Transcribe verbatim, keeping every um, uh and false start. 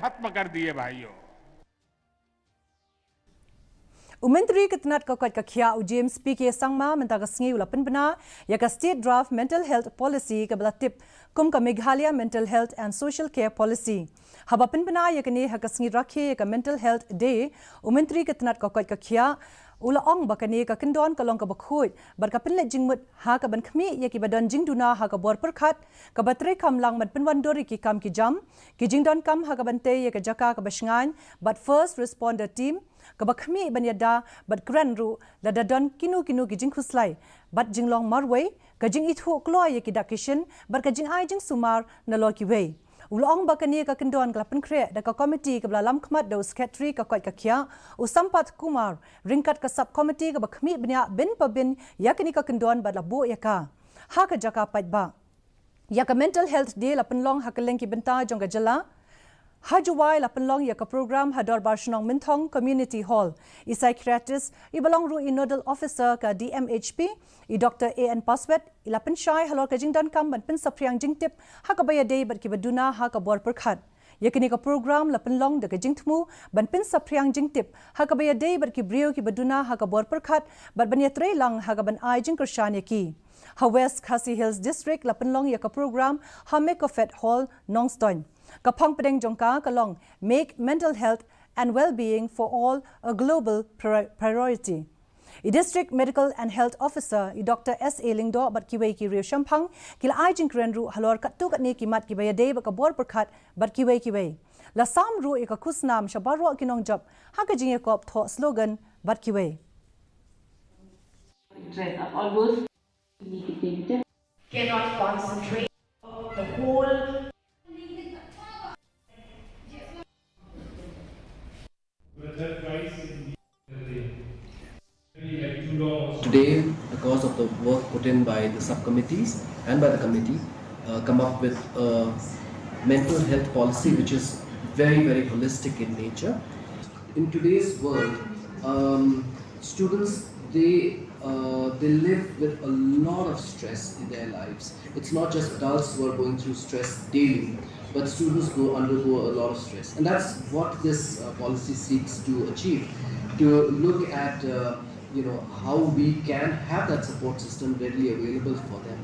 खत्म कर दिए भाइयों। U Myntri ka tnat ka koit ka khiah u James P K Sangma mynta ka sngi u la pynbna ïa ka State Draft Mental Health Policy kaba la tip kum ka Meghalaya Mental Health and Social Care Policy. Haba pynbna ïa kane ha ka sngi rakhe ïa ka Mental Health Day, u Myntri ka tnat ka koit ka khiah u la ong ba kane ka kyndon ka long kaba khuid bad ka pynleit jingmut ha kaban khmih ïa kiba don jingduna ha ka bor pyrkhat, kaba treikam lang ban pynwandur ïa ki kam ki jam, ki jingdonkam ha kaban tei ïa ka jaka kaba shngaiñ bad first responder team kaba khmih ban ïada bad kren ruh lada don kino kino ki jingkhuslai bad jinglong marwei, ka jingithuh kloi ïa ki dak ki shin bad ka jingai jingsumar nalor kiwei. U la ong ba kane ka kyndon ka la pynkhreh da ka komiti kaba la lamkhmat da u Secretary ka koit ka khiah u Sampath Kumar ryngkat ka sub komiti kaba khmih bniah bin pa bin ïa kane ka kyndon bad la buh ïa ka ha ka jaka paidbah. Ïa ka Mental Health Day la pynlong ha kylleng ki bynta jong ka jylla. Ha Jowai la pynlong ïa ka program ha Dorbar Shnong Mynthong Community Hall. I psychiatrist iba long ruh i Nodal Officer ka D M H P, i Doctor A N Paswet, i la pynshai halor ka jingdonkam ban pynsaphriang jingtip ha kaba ïadei bad kiba duna ha ka bor pyrkhat. Ïa kane ka program la pynlong da ka jingthmu ban pynsaphriang jingtip ha kaba ïadei bad ki briew kiba duna ha ka bor pyrkhat bad ban ïatreilang ha kaban ai jingkyrshan ïa ki. Ha West Khasi Hills District la pynlong ïa ka program ha Mekofet Hall, Nongstoiñ. Ka phang pdeng jong ka ka long Make Mental Health and Wellbeing for All a Global Priori- Priority. I District Medical and Health Officer i Doctor S A Lyngdoh bad kiwei ki riewshemphang ki la ai jingkren ruh halor katto katne ki mat kiba ïadei bad ka bor pyrkhat bad kiwei kiwei. La sam ruh ïa ka khusnam sha baroh ki nongjop ha ka jingïakop thoh slogan bad kiwei. Interest of all those. Cannot concentrate the whole. Today, because of the work put in by the subcommittees and by the committee, uh, come up with a mental health policy which is very, very holistic in nature. In today's world, um, students, they uh, they live with a lot of stress in their lives. It's not just adults who are going through stress daily, but students go undergo a lot of stress, and that's what this uh, policy seeks to achieve. To look at uh, you know, how we can have that support system readily available for them.